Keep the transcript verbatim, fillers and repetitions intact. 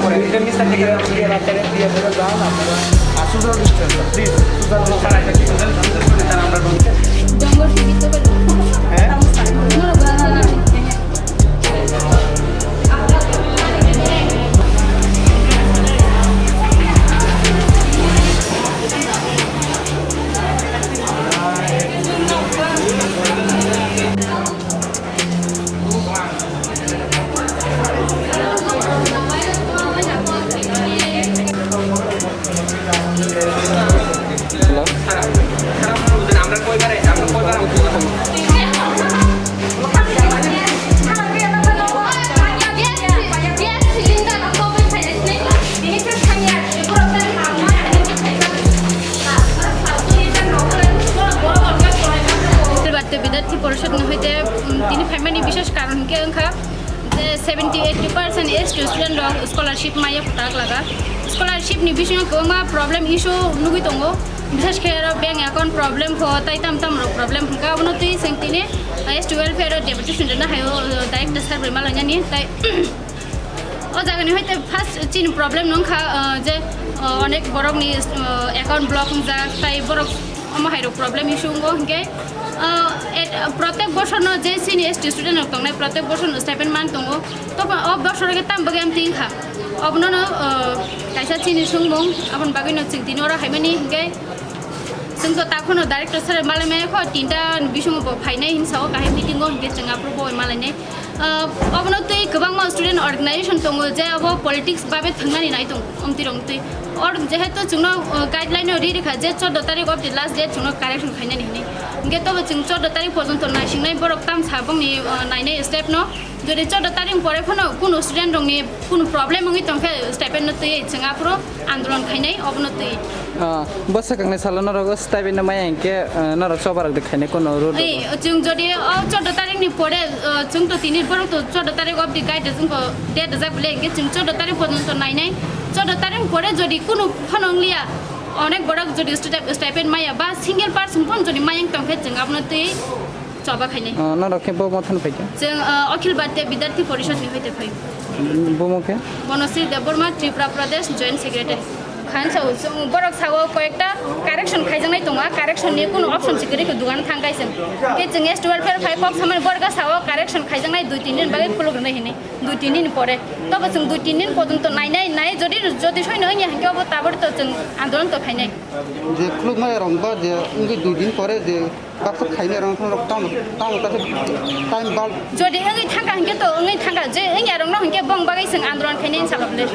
Por el internet está llegando aquí a la tele, y eso es verdad, la verdad. A social distance, please, social distance. Jongol sibito belo. ¿Eh? No, no, no, no. Bidarthi Porishod ni hoite, um, tini phaimani bishesh karon hwnkhe wngkha je seventy eighty percent S T student rok scholarship maya phutak laga. Scholarship ni bisingo kwbangma problem issue nugwi tongo. Bishesh khe aro bank account problem pho tai tam tam rok problem hwnkha. Abono twi chwng tini S T welfare o deputation rwna hai o, uh, director sir bai malainani tai O jagani hoite first chini problem no wngkha, uh, je, uh, onek borokni, uh, account block wngjak, tai borok omo hai rok problem issue wngo, hinkhe, uh, et-, uh, protek bosor no je chini S T student rok tongnai, protek bosor no stipend man tongo, to o bosor khe tam bagwi amtwi wngkha, obono no, uh, kaisa chini swngmung, aboni bagwi no chwng tini oro haimani, hinkhe chwng to takhuno director sir malai maya kho, tinta bisingo bo phainai hinsa o kaham meeting o, hinkhe chwng aphuru bo malainai. Ah, obono twi kwbangma student organization tongo je abo politics babe thwngnani nai tongo, omtwi rok twi. Or jehetu chwngno, ah, guideline o ri rikha je chordo tarik of the last date chwngno correction khainani hinwi. Hinkhe tobo chwng chordo tarik porjonto naisingnai borok tamsa bongni, ah, nainai step no. Jodi chordo tarik pore phano kunu student rokni kunu problem wngwi tongkhe stipend no twi chwng aphuru andolon khainai obono twi. Ah, bwswk wngni salo norok stipend no maya hinkhe, ah, norok choba rok de khainai kono rule Ei, rok? Chwng jodi o chordo tarik ni pore, ah, chwng to tini borok to chordo tarik of the guide chwng ko date rijak bole hinkhe chwng chordo tarik porjonto nainai. Chordo tarik pore jodi kunu phano wngliya, onek borok jodi stipend, stipend maya ba single person phano jodi mayang tongkhe chwng abono twi choba khainai. Ah, norok khe bo mothano phaikha? Chwng, ah, Akhil Bharatiya Bidyarthi Porishad ni hoite phai. Bumung khe? Bonosri Debbarma, Tripura Pradesh Joint Secretary. Khan sao, chwng borok sao koyekta correction khaijaknai tongo, correction ni kunu option se kwrwi khe dugan thang kaising. Khe chwng S T welfare phai kok samani borok sao correction khaijaknai dui tin din bagwi khuluk rwnai hinwi, dui tin din pore. Tobo chwng dui tin din porjonto nainai, nai jodi, jodi soino wngya hinkhe obo tabori to chwng andolon to khainai. Je khulukmaya rok ba je wngwi dui din pore je baksa khainai rok tamo, tamo kaisa time bal. Jodi wngwi thangkha hinkhe to wngwi thangkha, je wngya rokno hinkhe bong bagwi chwng andolon khainai hinsa rok le.